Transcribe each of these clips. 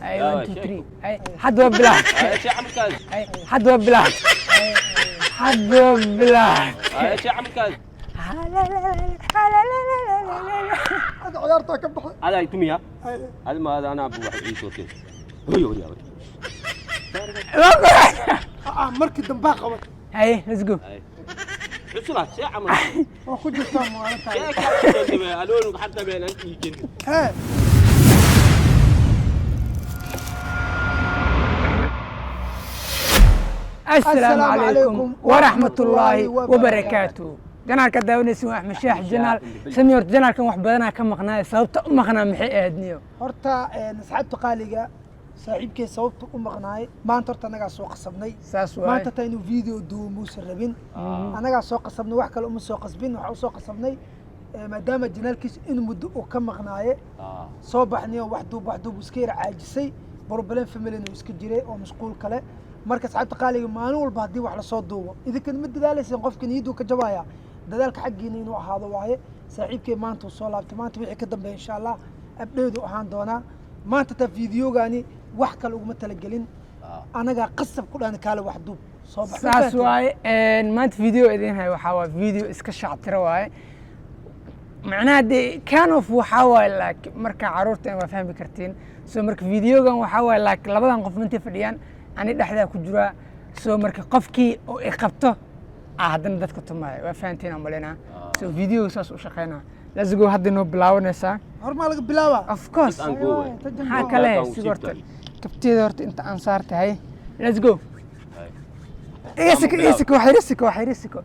Ay, 1 2 3. Ay, hadda waa bilaab. شي عملك؟ Ay, hadda waa bilaab. Hadda waa bilaab. شي عملك؟ Hadda ciyaartaa ka baxay. هذا يتميها هذا ما هذا انا ابو واحد يسوي كذا هو يا Ah, markii dambaa qabatay. Hay, let's go. عسرة شي عمل Waa ku jirtaa maalintaa. شي الون حتى بين انت يجن Hee. Assalaamu calaykum waraxmat ullaahi wabarakaatu. Janaalka daawanaysa waa Axmed Shaax Janaal. Sami, horta janaalkan wax badanaa ka maqnaay. Sababta u maqnaa maxay ahayd niyo? Horta asxaabta qaaliga, saaxiibkay sababta u maqnaay maanta horta annagaa soo qasabnay. Saas waaye. Maanta taa inuu video duubo muusan rabin, annagaa soo qasabnay. Wax kale uma soo qasbin, waxaa usoo qasabnay maadaama janaalkiisa in muddo uu ka maqnaaye soo baxnay oo wax duub wax duub iska yar caajisay, problem family uu iska jiray oo mashquul kale. Marka asxaabta qaaliga, maalin walba haddii wax lasoo duubo idinkan ma dadaalayseen, qofka niyaduu ka jabaya. Dadaalka xaggiina inuu ahaado waaye. Saaxiibkay maanta uu soo laabtay. Maanta wixii ka dambeeya insha Allah abdheedu ahaan doonaa. Maanta taa videogani wax kale uguma talagelin, anagaa qasab ku dhahan kaale wax duub soo bax. Saas waaye. Maanta video idin hay waxaa waaye video iska shactiro waaye. Macnaha dee kind of waxaa waaye like marka caruurta waa fahmi kartiin. So marka videogan waxaa waaye like labadan qof intay fadhiyaan, ani dhexdaa ku jiraa. So marka qofkii oo i qabto ah haddana dadka tumaayo. Waa fahantiin aan malaynaa. So videoga saas u shaqeynaa. Let's go. Hadda noo bilaabanaysaa. Hormaa laga bilaabaa. Of course. Aan go. Maxaa kale sig horta kabteeda horta inta aan saartahay. Let's go. Iga siko, wax iga siko, wax iga siko.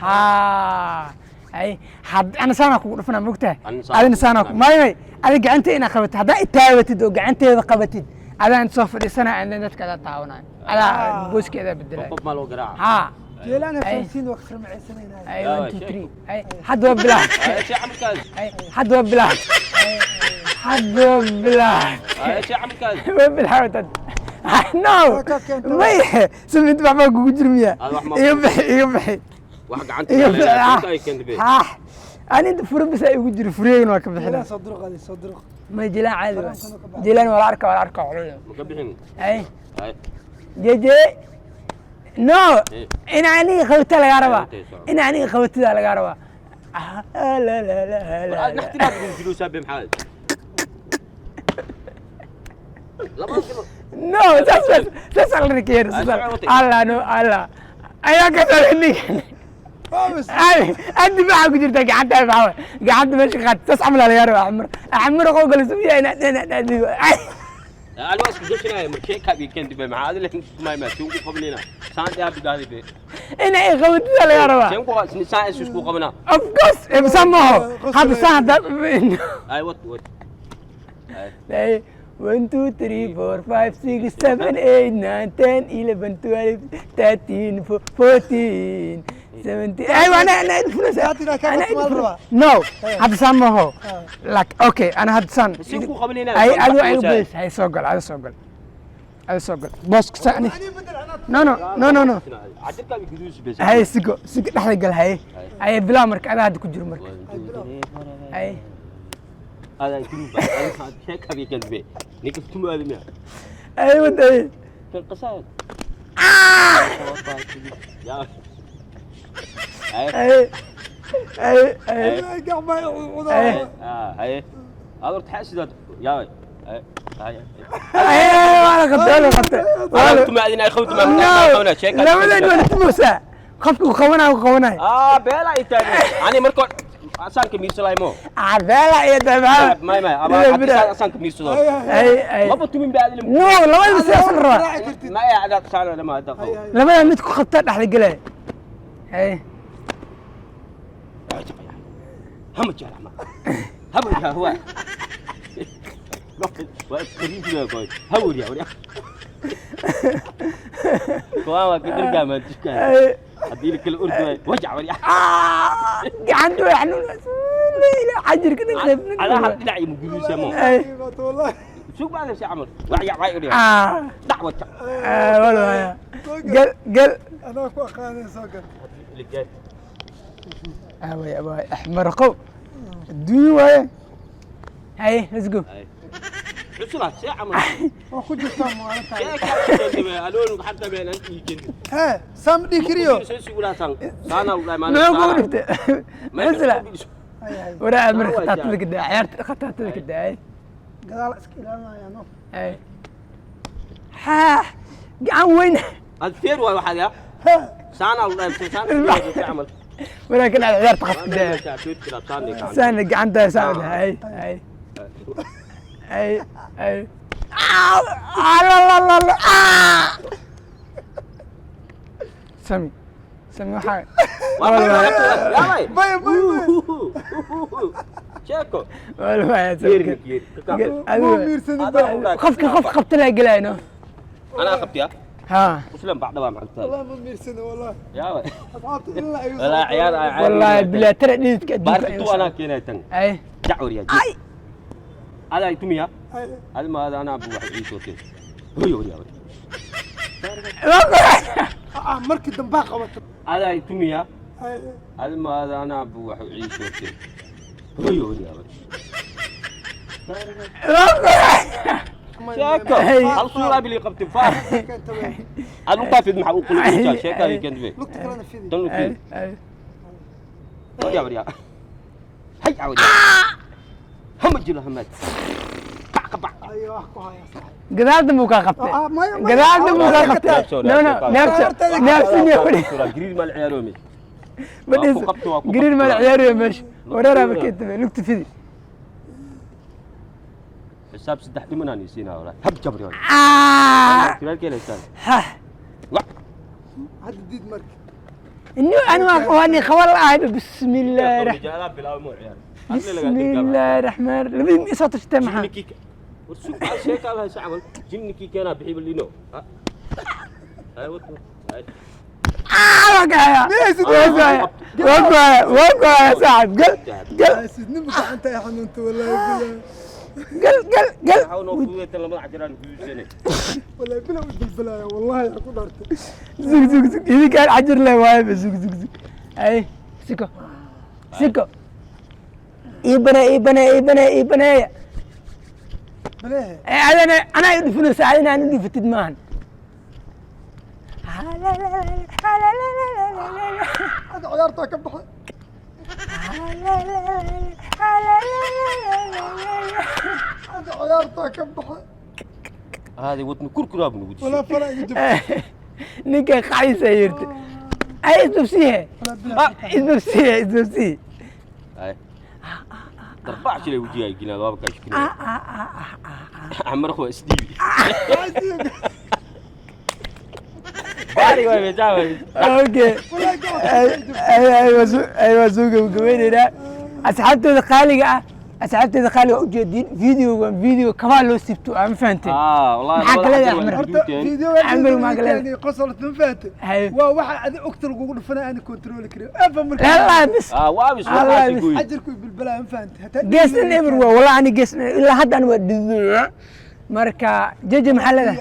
Ha, hay, had ana saanaa kugu dhufanaa, mogtahay? Ana saanaa adina kugu saanaa dhufanaa. May may, adi gacanta inaa qabatid, haddaa itaabatid oo gacanteeda qabatid, adaa inta soo fadhiisanaya and then dadka adaa taawanaya, adaa booskeedaa bedelaya. qof ma loo garaaca. Ha. Jeelaan. Ay. Fahansiin waa ka farmacaysanayna. Ay, Yaa, 1 2 sheeko. 3. Ay, hadda waa bilaab. شي عملك؟ Ay, hadda waa bilaab. Hadda waa bilaab. شي عملك؟ Ma bilaabtad? No. Ka keentay. May samid, waxbaa kugu jirmiya. Hada wax ma- Iga bixi, iga bixi. wax gacanta Iga bixi. ay keentay be. Ha, ani inta furo bis ay igu jiro, furiyeyna waa ka bixina. Jeelaan soo duruq, adi soo duruq. Ma jilaan caadi waa. Farankana ka baxay. Jilaan waa la arka, waa la arka culuyo. Ma ka bixin. Ay. Ay. Jeje, no. Eh. In aniga qabata lagaa rabaa. Ay, intay In aniga qabatida lagaa rabaa. Ah, la la la la la. الاحتراف بالجلوس به محل laba kilo. No, saas saas saas la rikeer. Ay, socotay. Allah, no, Allah ayaa ka soo. Fahmis. Adi maxaa ku jirta gacanta? Maxaa waay? Gacanta meesha qaad. Saas camal aa lagaa rabaa. Axmar, axmar, qow kale sumiya ina ina. انا اسكو gashanaya markee ka bi keentay be maxaa adile ma ma siin ku qabnina saan daa bidaadi be. Ina ay qabatida lagaa rabaa. Siin ku saan isku qabna. Of course, saan maaho. Hadda saan hadda. Ay, wat wat. Hey, 1, 2, 3, 4, 5, 6, 7, 8, 9, 10, 11, 12, 13, 14, 17. أيوة، أنا الفلوس. هاتي لك أنا أنا الفلوس. ربع. No, هذا سان ما هو. لك أوكي، أنا هذا سان. siin ku qabnina. أي أدو أي بس هاي سوقل هذا سوقل هذا سوقل بس سأني. Ani bedel anaa. No no no no no. عدلka bi guduus be. هاي سيكو سيكو لحظة قال هاي هاي بلا مرك أنا هذا كجر مرك هاي. هذا يتم sheeka bi keentay be ninka tumaadi miya. أيوة أيوة. في القصائد يا هاي. أي أي أي. Gacmaha cudaa. Ay. اه هاي هذا تحس يا هاي هاي. أيوة، أنا قلت أنا قلت. أنا tumaadina ay khawt ma No, labadan waa tumosaa. Qofka uu qabanayo uu qabanayo. اه beela ay tahay ani marka asaanka miirsalaymo. Cabeela iyo dabaa. may may aba asaanka miirsado. Ay ay. maba tumin baadil. No, labada sidaas la rabaa. Raaci kartid. ma ay ada saano lama hada qaw. Labada mid ku qabta dhexda gelaya. Hay. هم جال ما هم يا هو كريم يا كوي هو يا وريا كوا كدر قام تشكا Ay. هدي لك الاردن وجع وريا. Ah, gacantu way xanuunaysaa. Xajirka dhan qaybna. على هاد دلعي مقلوسه مو. Ay. Wallahi. شو بعد شي عمل وعيا وعيا Ah, دعوه. ah, wala. Gal gal. Anaa ku aqaanay, soo gal. اللي جات. Away away, axmar qow. Adduun waaye. Hay, let's go. Cusula see camal. Waa ku jirtaa maalinta. Sheeka ii keentay be aloon xataa been an ii keentay. Hee, saam dhihi kariyo. Soo sugulaasan saana u dhahay. Muxuu kugu dhiftay? Cusla. Hay, hay. Waraa mar Waa khataatada ka daa, ciyaarta khataatada ka daay. Gadaal iska ilaalinaya no. Ay haa, gacan weyn. Ad feer waay waxaad yaa. Hee. Saana u dhahay saana camal. Waraa ka dhacay ciyaarta khadka daa. Saana gacantaa saan ay ay ay ay. Ah, la la la la, ah! Sami sami waxaa. Maya, maya, maya. Sheeko. Wal Muu miirsanin ba. Qofka qof qabta laa gelayno. أنا أخبت ها. وسلم بعد ما معك. والله ma miirsanin والله. يا asxaabta ilaa ay ولا عيال. والله بلا ترى dhididka بارك adduunka. تو أنا كينا تن. Ay. دعور يا جي هذا يتميا هذا ما هذا أنا أبو واحد يسوي هو يا Ah, markii dambaa qabato. هذا يتميا. Ay. هذا ما هذا أنا أبو واحد يسوي هو يا شاكو هل صورة بلي قبت فار. Keenta wey. أنا قافد مع أقول شيكا يكند بي. Lugta kalena fidi. تنو ay فيه. Ay. يا وريا هيا وريا هم جل همات بع بع. Ayo, wax ku haya saaxiib. Gadaal dambe uu kaa qabtay. Ah, maya, maya. Gadaal dambe uu kaa qabtay. No, no, neefsa neefsiniyo. جرير مال عيالهم. Badhis. Waa ku qabtay, waa ku gariir maal qabtay. ciyaariyo meesha wareeraa markay tabe lugta fidi. حساب سدح دمنا نسينا ولا هب جبري. Ah! كلال كيل هسان. Ha. Hadda diid marka. Inuu anu waani khawal ahay. Bismi illaahi raxmaan رجال بلا مو عيال. bismi illaahi raxmaan labadii ma isoo tashatay maxaa? جنكي ورسوق على شيء قال هاي عمل جنكي كان بحيب اللي نو هاي وط هاي. Ah, waa kaya waa kaya waa kaya waa kaya saaxib gal gal. Sidnimo gacanta ay xanuunta wallahi bilaa. Gal gal gal. حاول نوفوت لما عجران كيسنه. Wallahi bilaa u bilbilaya wallahi yaa ku dhaartay. Zug zug zug, idinkaan cajir leh waaye. Zug zug zug, ay siko siko, ii banee, ii banee, ii banee, ii baneeya. Balehe. Ee, adana anaa i dhufinaysa, adina aan i dhufatid maahan. Hadda ciyaartaa ka baxay. Hadda ciyaartaa ka baxay. هذه وطن كركراب نقول. Walaa fara iga jabtay. Ninka qacdiisa yirta ay isdubsiye. Walaa bilaa. Isdubsiye, isdubsiye. هاي اربع شلي وجهي قلنا بابا كاش عمر اخو اسديبي باري وين بيجاوب. Okay. Walaa gacanta iga jabtay. Ay waa soo gabagabeyneynaa, asxaabteeda qaaliga ah, asxaabteeda qaaliga waa ujeediin videogan, video kabaa loo sibto ama fahanteen? اه والله. maxaa kale يا عمر؟ Horta videoga Camar maa kale. Qosol ma fahanteen? Hay. Waa waxa adi ogta lagugu dhufanaya aan kontrooli karin afa marka. La bis. اه وابس الله والله يبس. يقول. Cajarku bilbilaya ma fahante hataa. Geesna eber waa walaa ani geesna ilaa hadda ani waa dhiduda. Marka jeje maxaa leedahay?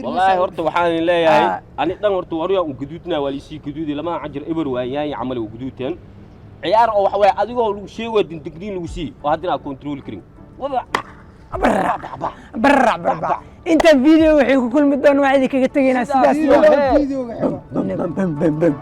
والله horta waxaan leeyahay Ah. ani dhan horta waryaa un guduudna waa lisii guduudi lama cajir eber waa yaay camal u guduuteen ciyaar oo waxa weeye adigoo lagu sheego dindigdiin lagu sii oo haddana aan control karin wada. Barrac barrac barrac, intaan video waxay ku kulmi doon waa idinkaga tegaynaa sidaas iyo Videoga xiga. Bam bam bam bam.